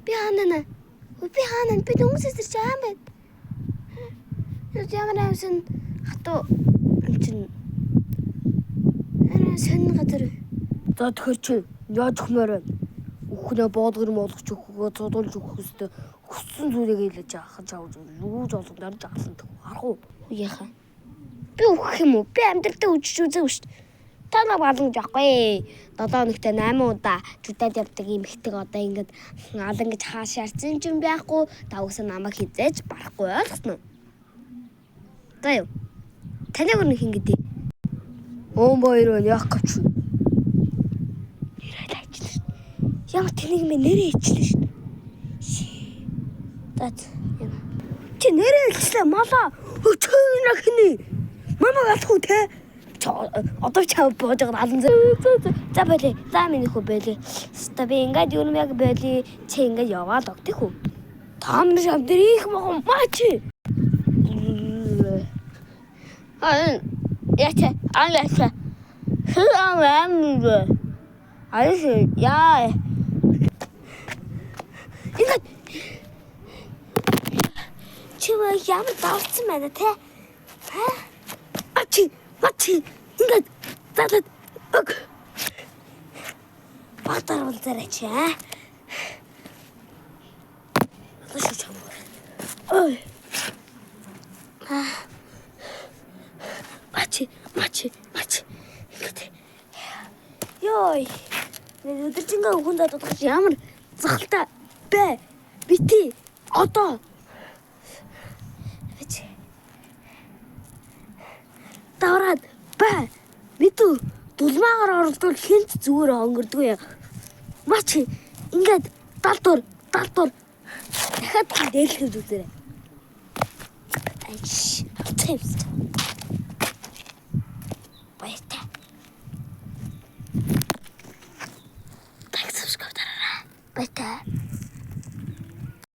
Би хаана нэ? Би хаана? Би дөнгөж сэрч байгаа юм байна. Ямар амсан хатуу юм чинь. Арай сонин газар. За тэгэхээр чи яаж өгмөр вэ? Үхнээ боолгор моолгоч өгөхөө цодолж өгөх ёстой. Хүссэн зүйлийг хэлж ахаж авч юу ч олон дорж алсан тэг харах уу? Яха. Би үхэх юм уу? Би амьдралдаа үжиж үзээгүй шүү дээ. Та нар балан гэж аахгүй. 7 хоногт 8 удаа жүдээд явдаг юм ихдэг одоо ингээд алан гэж хааш ярцсан юм байхгүй. Та угсаа намайг хизээж барахгүй ойлгосон уу? За юу. Таныг өрнөх ингэдэй. Өн баяр байна яах гэж. Нэрээ ажиллаа шүү. Ямар тэнийг мэ нэрээ ичлээ шүү. За яна. Чи нэрээ илчлээ малаа. Өчөө нахны. Мамаг алах уу те? Одоо чам боож байгаа алан зэ. За болий. За миний хүү болий. Ста би ингээд юм яг болий. Чи ингээд яваал ог тийх үү? Там шам дээр их мохон мачи. Аа яа аа яа. Хээ аа ам бэ. Аяш яа. Ингээд чи ямар давцсан байна те? Ха? Ачи, мачи. Ингээд залаад өг. Багтар бол зэрэг чи аа. Одоо шүү чам. Ой. Аа. Мачи, мачи, мачи. Ингээд. Йой. Нэр өдөржингөө хүн задах ямар захалтай бэ? Бити одоо. Бич. Давраад бай. Мэдүү дулмаагаар оролдвол хинт зүгээр өнгөрдөг юм. Мачи ингээд далдуур далдуур дахиад дээлэх үзээрэй. Айш, алцсан юмсан. Баяртай. Like, subscribe дараарай. Баяртай.